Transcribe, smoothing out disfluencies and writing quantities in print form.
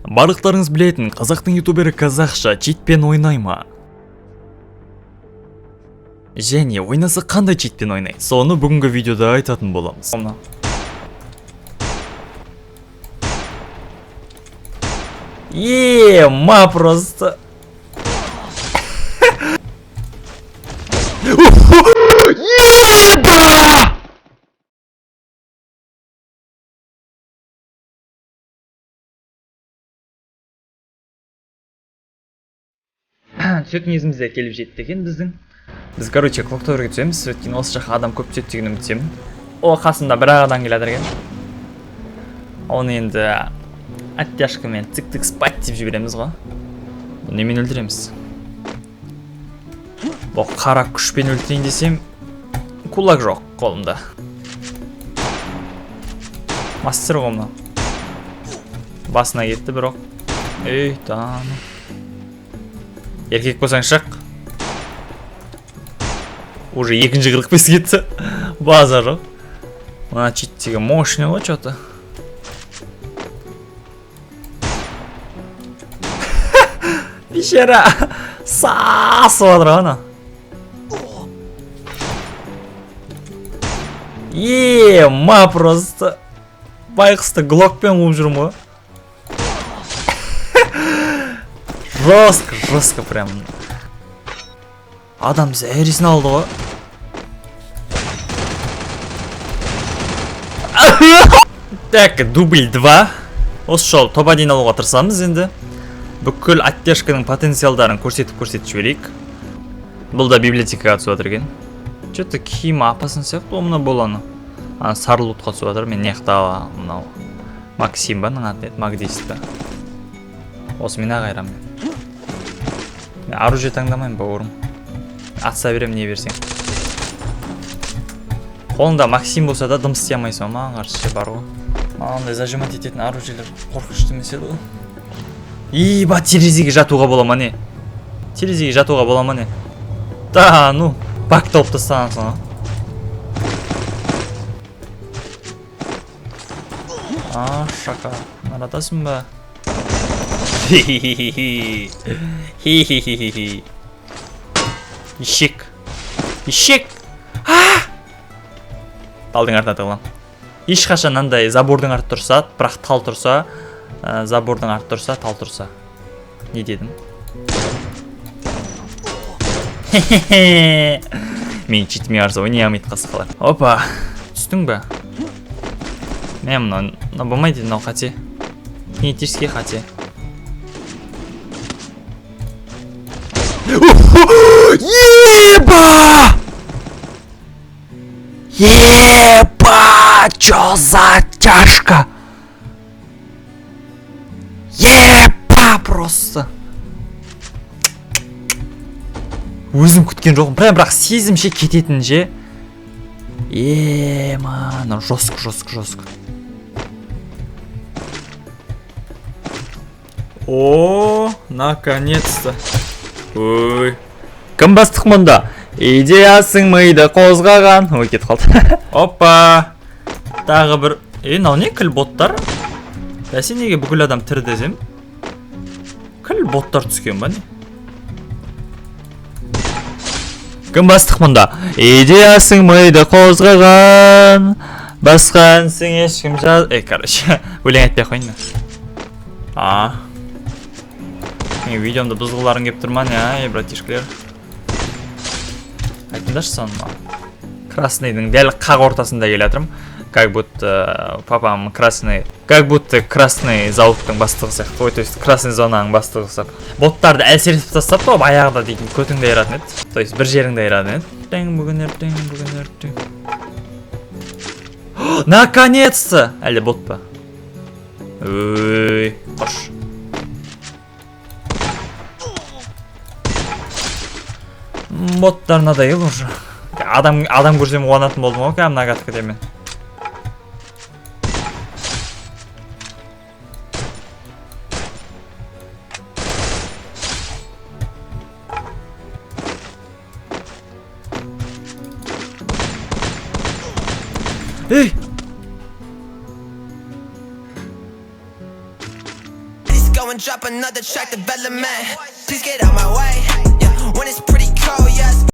Барлықтарыңыз білетін қазақтың ютубері Қазақша читпен ойнай ма? Және ойнаса қандай читпен ойнайды? Соны бүгінгі видеода айтатын боламыз. Ема просто. Еба! Түсетін кезіміз де келіп жетті екен біздің. Біз, короче, Clock Tower'ге түсеміз, өйткені осы жаққа адам көп түседі деген үміттемін. О, қасымда бір ақ адам келе жатыр екен. Оны енді оттяжкамен цик-цик спать деп жібереміз ғой. Бұны немен өлтіреміз? Бұл қара күшпен өлтірейін десем, кулак жоқ қолымда. Мастер ғой мынау. Басына кетті бірақ. Ей, таны. Еркек болсаң шық. Уже екінші 45 кетті. Базар жоқ. Мына чит деген мощный ғой чё-то. Бейшара сасып жатыр ғой ана. Ема просто. Байқұсты глокпен қуып жүрмін ғой. Жестко, жестко прям. Адам зәресін алды ғой. Так, дубль 2. Осы жолы топ 1 алуға тырысамыз енді. Бүкіл оттяжканың потенциалдарын көрсетіп жіберейік. Бұл да библиотекаға түсіп жатыр екен. Чё-то киім апасын сияқты ғой мына баланы. Ана сары лутқа түсіп жатыр. Мен неқта мынау Максим ба, мынаның аты еді, Магдис па. Осы мен ақ айырамын. Мен оружие таңдамаймын, бауырым. Атса беремін, не берсең. Қолыңда Максим болса да дым істей алмайсың ғой, маған қарсы ше бар ғой. Маған ондай зажимать ететін оружиелер қорқынышты емес еді ғой. Еба, терезеге жатуға бола ма не? Терезеге жатуға бола ма не? Да, ну, бак тауып тастағансың ғой. А, шака, наратасың ба? Хи-хи-хи-хи. Хи-хи-хи-хи-хи. Ешек. Ешек. А! Талдың артына тығыламын. Ешқашан андай забордың арты тұрса, бірақ тал тұрса, забордың арты тұрса, тал тұрса. Не дедім? Хе-хе-хе. Мен читіме қарсы ойнай алмайды қасқалар. Опа, түстің бе? Мә, мынау болмайды, мынау қате. Генетический қате. Еба! Еба! Чё за тяжко? Еба просто. Өзім күткен жоқпын. Прям бірақ сезімше кететін ше. Ема, мынау жестко, жестко, жестко. О, наконец-то. Ой. Кім бастық мұнда? Идеясың миды қозғаған. Ой, кетіп қалды. Опа. Тағы бір. Мынау не? Кіл боттар? Бәсе неге бүкіл адам тірі десем? Кіл боттар түскен ба не? Кім бастық мұнда? Идеясың миды қозғаған. Басқа әнсің ешкім жаз... Короче, өлең айтпай қояйын мен. А. Мен видеомды бұзғыларың келіп тұр ма не, ай, братишкалер? Айтыңдаршы соны маған. Красныйдың дәл қақ ортасында келе жатырмын. Как будто папам красный, как будто красный зауыттың бастығы сияқты. Ой, то есть красный зонаның бастығы сияқты. Боттарды әлсіретіп тастапты ғой, баяғыда дейтін көтіңді айыратын еді. То есть бір жеріңді айыратын еді. Тең бүгін ертең, бүгін ертең. Наконец-то! Әлде бот па? Ой, қош. Боттар надоел уже. Адам көрсем қуанатын болдым ғой, кәдімгі нагадка демен. Ей! Go and drop another track, development. Please get out my way.